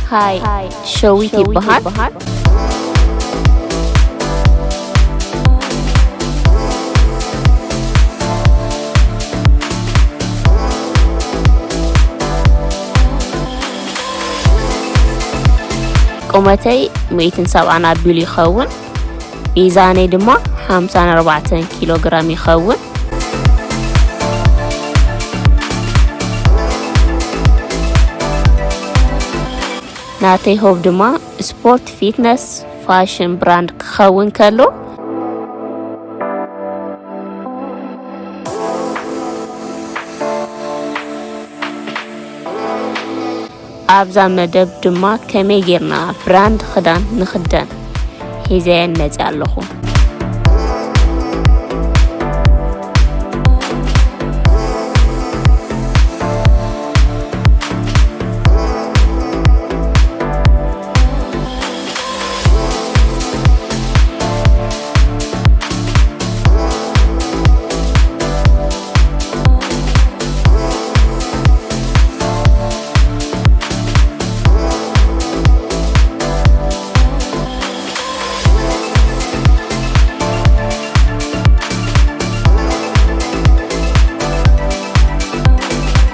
ሃይ፣ ሸዊት ይበሃል። ቁመተይ ሚእትን ሰብዓን ኣቢሉ ይኸውን። ሚዛነይ ድማ ሓምሳን ኣርባዕተን ኪሎ ግራም ይኸውን። ናተይ ሆብ ድማ ስፖርት ፊትነስ ፋሽን ብራንድ ክኸውን ከሎ፣ ኣብዛ መደብ ድማ ከመይ ጌርና ብራንድ ክዳን ንኽደን ሒዘየን መጺኣ ኣለኹ።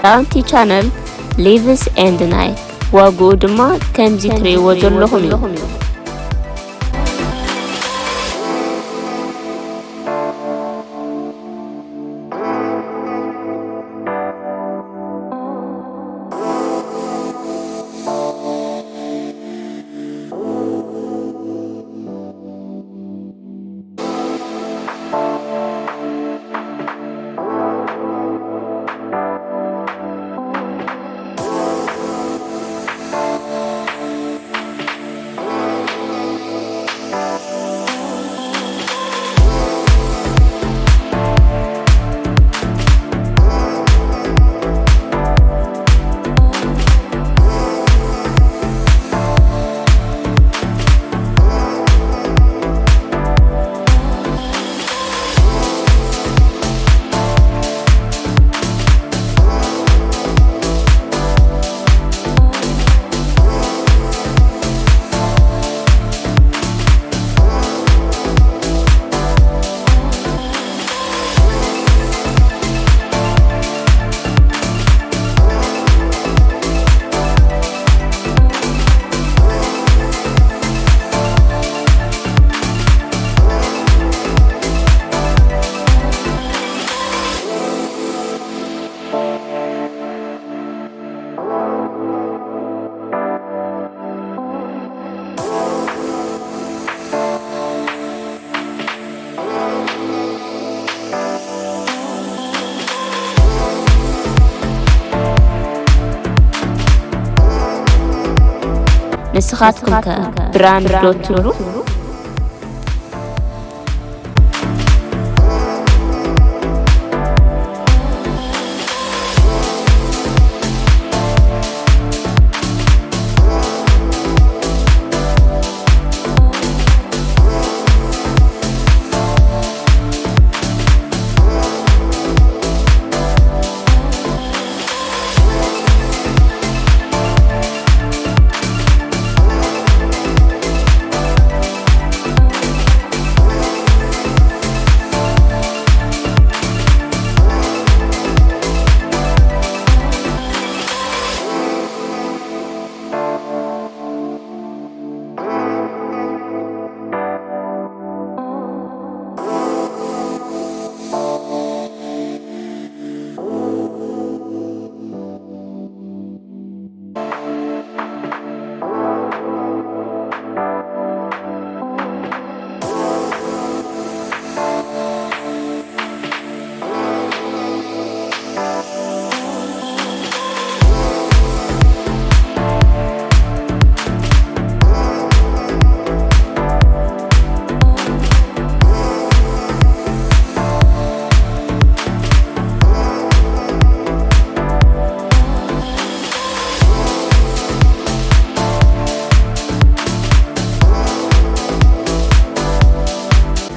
ዳውንቲ ቻነል ሊቭስ ኤንድ ናይክ፣ ዋግኡ ድማ ከምዚ ትርእይዎ ዘለኹም እዩ። ንስኻትኩም ከ ብራንድ ዶ ትብሉ?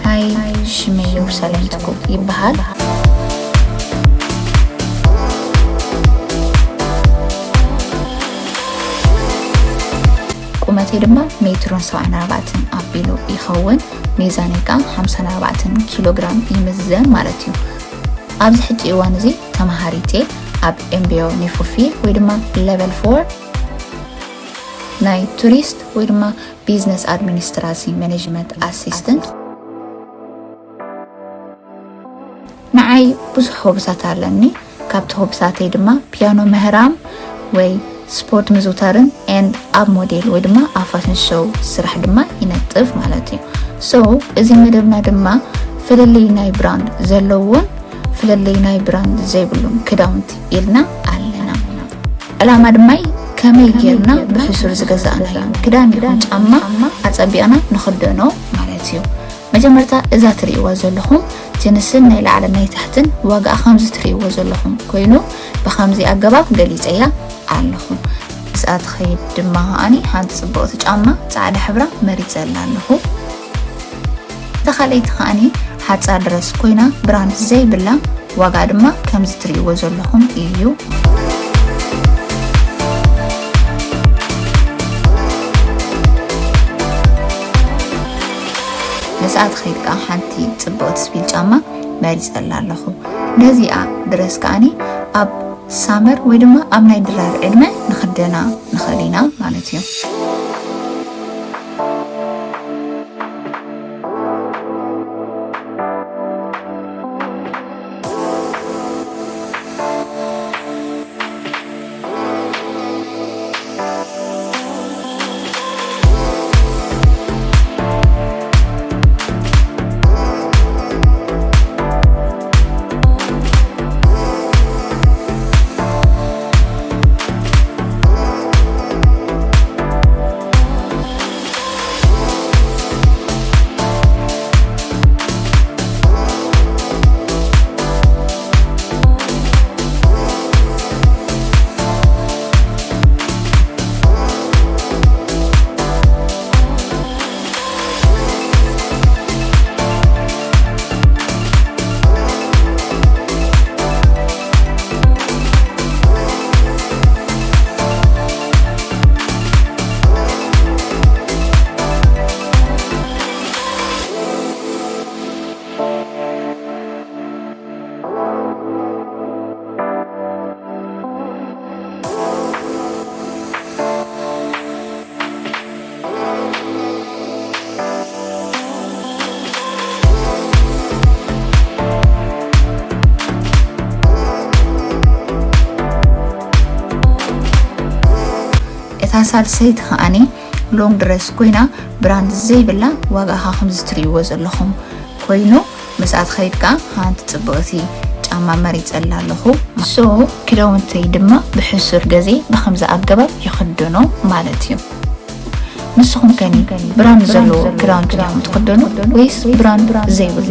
ሃይ፣ ሽመይ የሩሳሌም ትኩእ ይበሃል። ቁመተይ ድማ ሜትሮን ሰብዓን ኣርባዕተን ኣቢሉ ይኸውን። ሚዛነይ ከዓ ሓምሳን ኣርባዕተን ኪሎ ግራም ይምዘን ማለት እዩ። ኣብዚ ሕጂ እዋን እዚ ተምሃሪት እየ። ኣብ ኤምቢኦ ኒፉፊ ወይ ድማ ሌቨል ፎር ናይ ቱሪስት ወይ ድማ ቢዝነስ ኣድሚኒስትራሲ ማኔጅመንት ኣሲስተንት። ንዓይ ብዙሕ ሆብሳት ኣለኒ። ካብቲ ሆብሳተይ ድማ ፒያኖ ምህራም ወይ ስፖርት ምዝውታርን ኤንድ ኣብ ሞዴል ወይ ድማ ኣብ ፋሽን ሾው ስራሕ ድማ ይነጥፍ ማለት እዩ። ሶ እዚ መደብና ድማ ፍልልይ ናይ ብራንድ ዘለዎን ፍልልይ ናይ ብራንድ ዘይብሉን ክዳውንቲ ኢልና ኣለና። ዕላማ ድማ ከመይ ጌርና ብሕሱር ዝገዛእናዮ ክዳን ይኹን ጫማ ኣጸቢቕና ንኽደኖ ማለት እዩ። መጀመርታ እዛ ትርእይዋ ዘለኹም ጅንስን ናይ ላዕልን ናይ ታሕትን ዋጋኣ ከምዚ ትርእይዎ ዘለኹም ኮይኑ ብከምዚ ኣገባብ ገሊጸያ ኣለኹ። ምስኣ ትኸይድ ድማ ከኣኒ ሓንቲ ጽብቕቲ ጫማ ጻዕዳ ሕብራ መሪጸላ ኣለኹ። እታ ካልኣይቲ ከኣኒ ሓጻር ድረስ ኮይና ብራንድ ዘይብላ ዋጋ ድማ ከምዚ ትርእይዎ ዘለኹም እዩ። ንስኣ ትኸይድ ከኣ ሓንቲ ጽብቕቲ ስፒል ጫማ መሪጸላ ኣለኹ። ነዚኣ ድረስ ከኣኒ ኣብ ሳመር ወይ ድማ ኣብ ናይ ድራር ዕድመ ንኽደና ንኽእል ኢና ማለት እዩ። እታ ሳልሰይቲ ከኣኒ ሎንግ ድረስ ኮይና ብራንድ ዘይብላ ዋጋኻ ከምዚ ትርእይዎ ዘለኹም ኮይኑ ምስኣ ትኸይድ ከኣ ሓንቲ ጽብቕቲ ጫማ መሪጸላ ኣለኹ። ሶ ክዳውንተይ ድማ ብሕሱር ግዜ ብኸምዚ ኣገባብ ይኽደኖ ማለት እዩ። ንስኹም ከኒ ብራንድ ዘለዎ ክዳውንቲ ዲኹም ትኽደኑ ወይስ ብራንድ ዘይብሉ?